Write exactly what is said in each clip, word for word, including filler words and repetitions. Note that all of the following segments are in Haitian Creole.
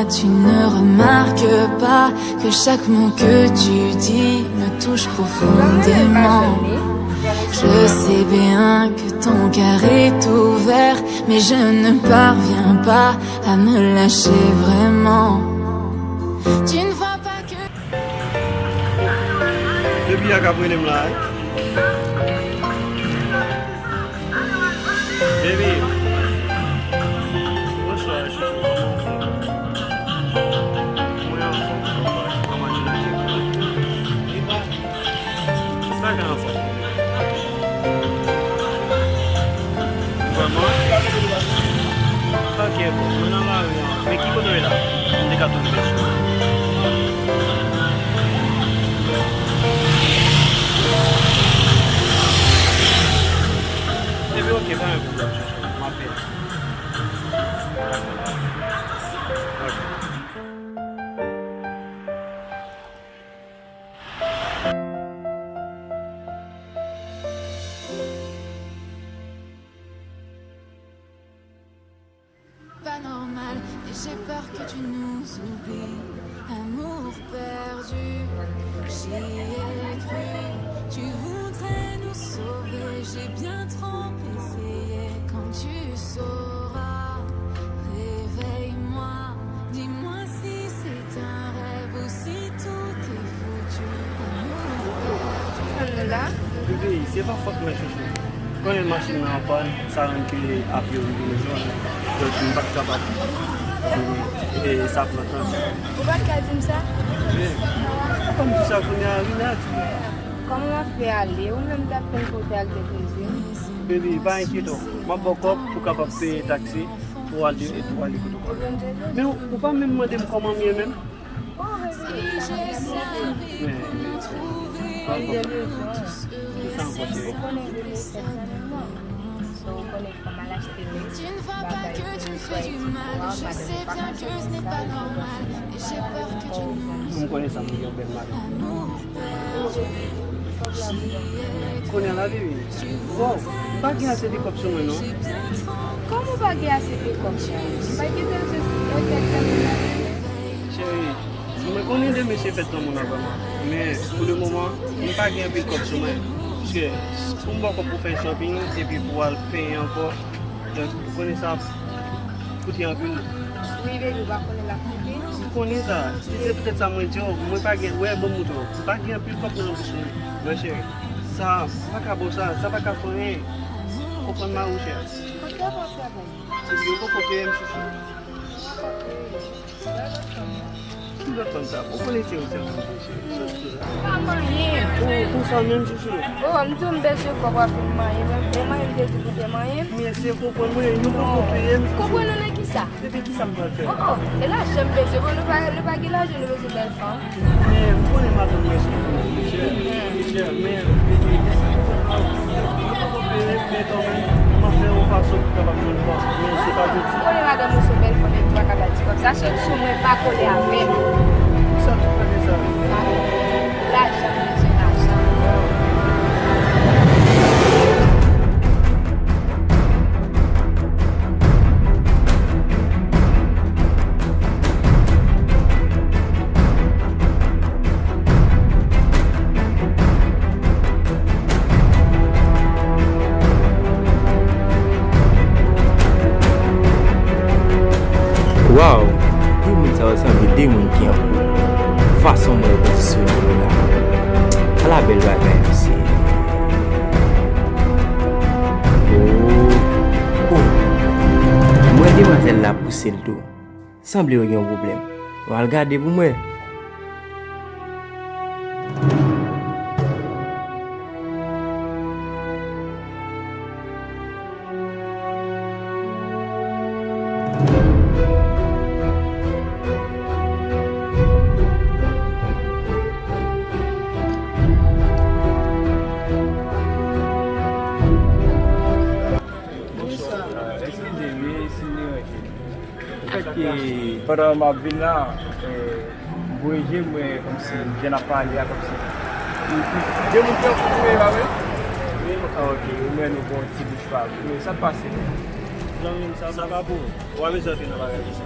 Tu ne remarques pas que chaque mot que tu dis me touche profondément. Je sais bien que ton cœur est ouvert, mais je ne parviens pas à me lâcher vraiment. Tu ne vois pas que Depi a k ap rele m la, eh. Baby. Bonswa, chouchou. Mwen anfòm, kòman, kòman je le dis? Bagay anfòm. Vrèman? Ok, bon, mwen nan lari an. Men ki kote w ye la? M te ka tonbe sou ou. Ebyen, ok, pa gen pwoblèm, chouchou. M ap vini. Ok. Pas normal, mais j'ai peur que tu nous oublies. Amour perdu, j'y ai cru. Tu voudrais nous sauver, j'ai bien trop essayé. Quand tu sauras, réveille-moi. Dis-moi si c'est un rêve ou si tout est foutu. Amour perdu. Bebe, se pa fòt mwen, chouchou. Konnen machin nan an pàn, sa rann ke apye yo rive jwenn. Donk, m pa t kapab vini. E, e sa pran tan. Ou pa t ka di m sa? Wi. Kòm di sa kounye a, wi, nèt. Kòman w ap fè ale? Ou menm t ap konn kote al te poze? Bebe, pa enkyete w. M ap ba w kòb pou w kapab peye taksi pou w ale, pou w ale kote w prale. Men ou, ou pa menm mande m kòman m ye menm. Men, pa gen rezon. Ki sa ankò, cheri? Ou konnen demen fèt sa menm non. So, ou konnen fò m al achte bagay pou netwaye ti kò a, madanm li pa ka fè sa, fò m fè sa, fò m fè sa. M konnen sa, m gen yon bèl madanm. Kounye a la, bebe. Bon, m pa gen ase de kòb sou mwen, non. Kòman w pa gen ase de kòb sou ou? M pa kite w se entèl sa pou m achte. Cheri, mwen konnen demen se fèt granmoun nan vrèman. Men, pou le moman, m pa gen anpil kòb sou mwen. Paske, pou m ba w kòb pou fè shopping, epi pou w al penyen ankò, donk, ou konnen sa ap koute anpil. Wi, baby, ou pa konnen l ap koute? M konnen sa. Se poutèt sa mwen di w, mwen pa gen, wè, ban m montre w. M pa gen anpil kòb nan bouch mwen. Wè, cheri, sa, m pa ka ba w sa, sa pa ka fè anyen. Konprann mwen, cheri. Kote w ap travay? Epi yo poko peye m, chouchou. Ki lòt fanm sa? Ou konnen se yon sèl fanm ki cheri. Sòt sou la. Pa manyen. Ou, ou sa menm, chouchou? Oh, m di w m bezwen kòb w ap vin manyen. Mwen, mwen manyen, m te di pou te manyen. Men se konprann mwen, yo poko peye m, chouchou. Konprann ou nan ki sa? Epi ki sa m pral fè? Oh, oh, e lajan m bezwen. Bon, nou pa, nou pa gen lajan, nou bezwen bèl fanm. Men, m konnen madanm mwen se yon fanm ki chè, ki chè, men, epi, epi, epi, men kanmenm, m ap fè yon fason pou kapab jwenn kòb, men se pa jodi. Ou konnen madanm ou se yon bèl fanm, epi ou pa ka ba l ti kòb. Sa sot sou mwen, pa kole avè m. Sa tout mande sa. Lajan, m bezwen lajan. Waw! De moun sa yo sanble de moun ki an koup. Fason mwen repozisyone yo la. Ala bèl bagay, mesye. Oh! Oh! M wè demwazèl la pouse l tou. Sanble yo gen yon pwoblèm. Nou al gade pou m wè. Bonswa. Eskize m, wi, si m deranje. Anfèt, e, pandan m ap vin la, e, m voye je m wè kòmsi m jwenn ap pale a, kòmsi de moun ki an koup, wi, pa vre? Wi, ah, ok, ou mwen nou bon ti bouch pa vre. Wi, sa k pase? Zanmi m, sa, sa pa pou ou. Ou pa bezwen antre nan bagay konsa.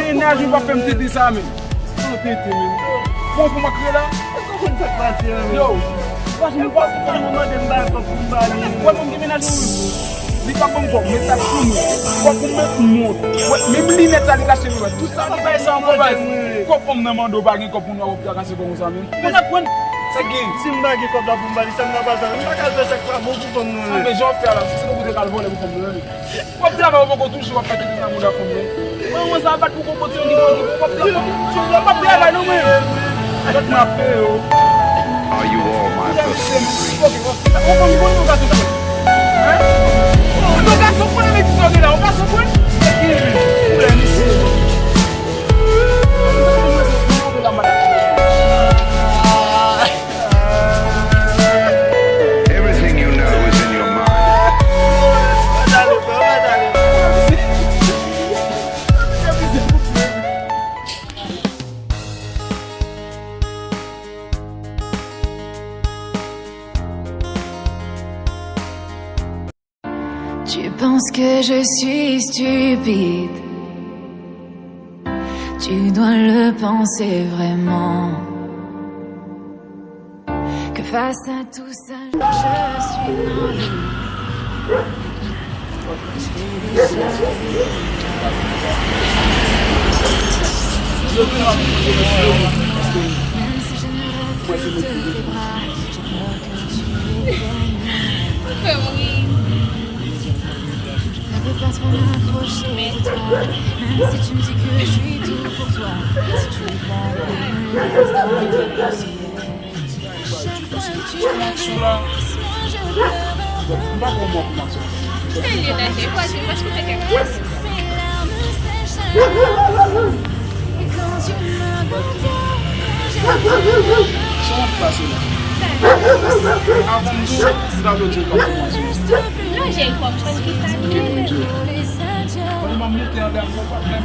Mennaj ou pa fè m tete sa, men. An tete, men. Bon, pou m ap kriye la. Èske w konn sa k pase an, men? Yo. Paske m pa, m pa mande m bagay kòb pou m ba li. Wè, moun ki mennaj ou, li pa ban m kòb, men sa k sou mwen. Kòb pou m met mont. Wè, menm linèt sa li ka achte, li wè. Tout sa, li bay sa ankò, baz. Kòb fanm nan mande w pa gen kòb pou nou ap trakase kò konsa, men. Mwen ap pran sa k gen. Si m pa gen kòb la pou m ba li, sa m ta pral fè? M pa ka al fè chak fwa bon pou fanm nan, men. Anben, jan w ap fè a la, si se pou kote k al vòlè pou fanm nan, men. W ap travay, w poko touche, w ap fè tete nan mouda fanm nan. Mwen, mwen, sa bat pou koko ti moun ki manje, w ap travay, w ap travay non, men. Lòt mwen ap peye w. Are you all my personal dreams? Ok, w ap, w ap fanm bon, w gason bon. Hein? W gason bon, men ki sa w gen la, w gason bon? Koulè misye. Everything you know is in your mind. Tu penses que je suis stupide. Tu dois le penser vraiment. Que face à tout ça, je suis navrée. J'ai déjà vu. Même si je ne rêve que de tes bras, j'ai peur que tu éteignes. Je ne veux pas trop m'approcher de toi, même si tu me dis que je suis tout pour toi. Si tu parles, me laisse dans tes poussières. Chaque fois que tu m'embrasses, moi je pleure un peu. Serye, Dante, pase, pase, pase. Mes larmes sèchent. Et quand tu m'abandonnes, je te Sa w ap pase la? Avan m di w, m ta vle di w pa kòmanse. Non, Jay, fò m konn ki sa li ye. Konnen m ap moute anba m, mwen pa menm.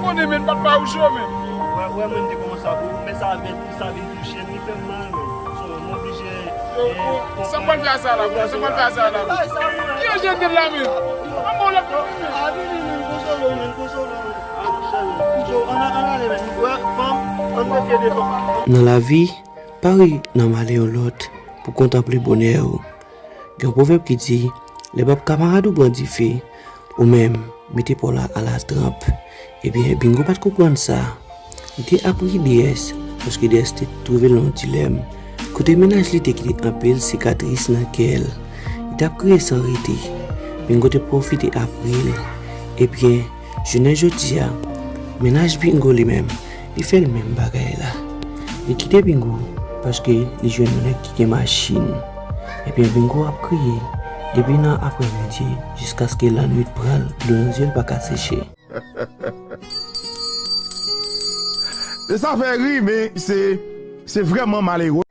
Konnen men, pa t farouche, men. Wè, wè, mwen, m te kòmanse ak ou, men sa vin, sa vin touche m, li fè m mal, men. So, m oblije, eh, sa m pral fè a sa la, sa m pral fè a sa la. Ki yo jete l la, men? An bon, la. A, vini, men, konsole w, men, konsole w, men. A, chè, men. So, ann, ann ale, men. Wè, fanm, ann mete de fanm. Nan lavi, pare nan male yon lòt pou kontanple bonè w. Gen yon pwovèb ki di, lè bab kamarad ou pran dife, ou menm, mete pa w la a la tranp. Ebyen, Bingo pa t konprann sa. Li te ap ri Deyès, paske Deyès te twouve l nan yon dilèm, kote mennaj li te kite anpil sikatris nan kè l. Li t ap kriye san rete. Bingo te pwofite ap ri l. Ebyen, jounen jodi a, mennaj Bingo li menm, li fè l menm bagay la. Li kite Bingo paske li jwenn yon nèg ki gen machin. Ebyen, Bingo ap kriye depi nan aprèmidi jiskaske lannwit pran l, dlo nan zye l pa ka seche. E sa fè ri, men se, se vrèman malere.